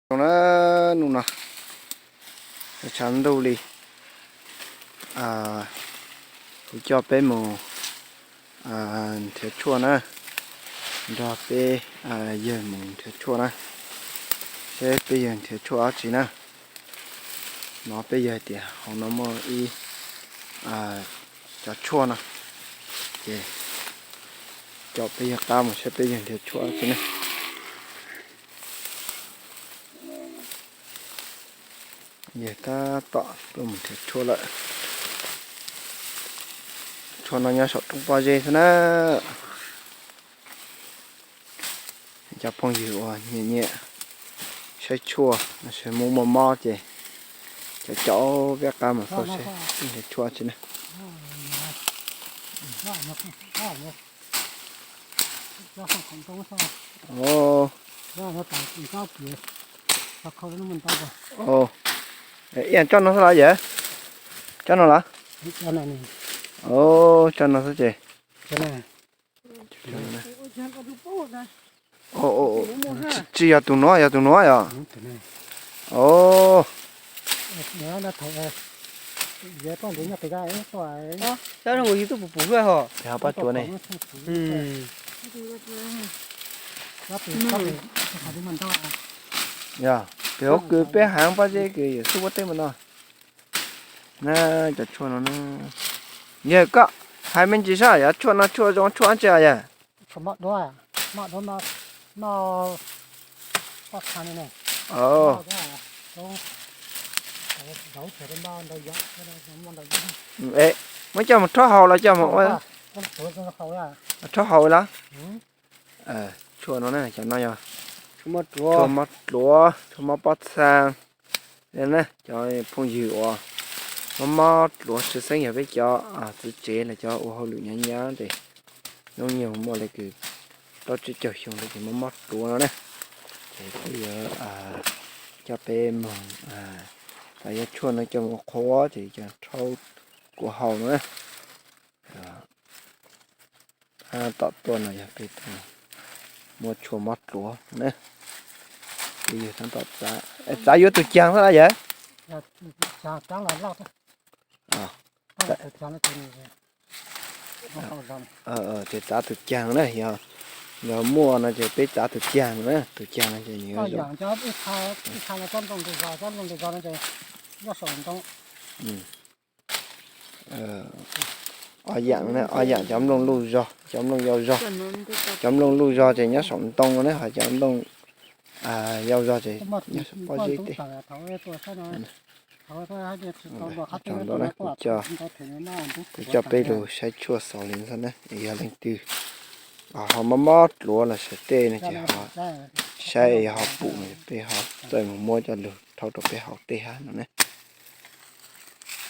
Zoo na, hnub no tshav ntuj li, kuv coj peb mus nrhiav tshuaj na, nrog peb yawg mus nrhiav tshuaj na, seb peb yawg nrhiav tshuaj dab tsi na. Hnov peb yawg tias hauv no muaj ib cov tshuaj no, ces coj peb yawg qab mus saib peb yawg nrhiav tshuaj dab tsi na. Yawg tab tom tuaj mus nrhiav tshuaj lawm. Tshuaj no nyob saum roob pob zeb xwb na. Cov phooj ywg uas nyiam nyiam saib tshuaj, seb hnub muaj mob ces cov caum peb qab mus xauj seb nrhiav tshuaj dab tsi na. Ib tsob no xwb los yawg? Tsob no los? Tsob no xwb ces. Tsis yog tus nuav, yog tus nuav yog? Peb ho pab tsuav ne. Yog pem hauv kws peb haiv pob zeb kws yawm xub pob teb mas no. Na, cov tshuaj no na. Yawg koj hais me ntsis saib yog tshuaj no tshuaj zoo tshuaj dab tsi yawg? Muab coj mus rhaub haus los coj mus ua rhaub haus los? Tshuaj no na, cov no yog tshuaj mob dluav, tshuaj mob pob txha. Cov phooj ywg uas mob mob dluav tshwj xeeb yog peb cov txiv tsev los cov ua hauj lwm nyab nyab ces hnub nyoog muaj li kws plaub tsib caug xyoo lawm ces mob mob dluav no na. Ces kuv yuav coj peb moog, yog tshuaj no coj mus qhuav ces coj rhaub kuv haus no na. Tab tom tuaj no yog peb muaj tshuaj mob dluav na. Peb yawg tab tom txav, txav yuav tus caag xwb na yawg? Ces txav tus caag na, yog muaj no ces peb txav tus caag na, tus caag no ces ob yaam, ob yaam cov nplooj luj zog, cov nplooj yau zog. Cov nplooj luj zog ces nyob saum ntoo no ne, ho cov nplooj yau zog ces nyob saum pob zeb tej. Tsaug ntau na, kuv coj, kuv coj peb lug saib tshuaj xaus li ntawd na, yog leej twg ho mob mob dluav los sawv tej no ces ho saib yog ho pum no peb ho txawj mus muab coj lug rhaub rau peb haus tej hab no ne.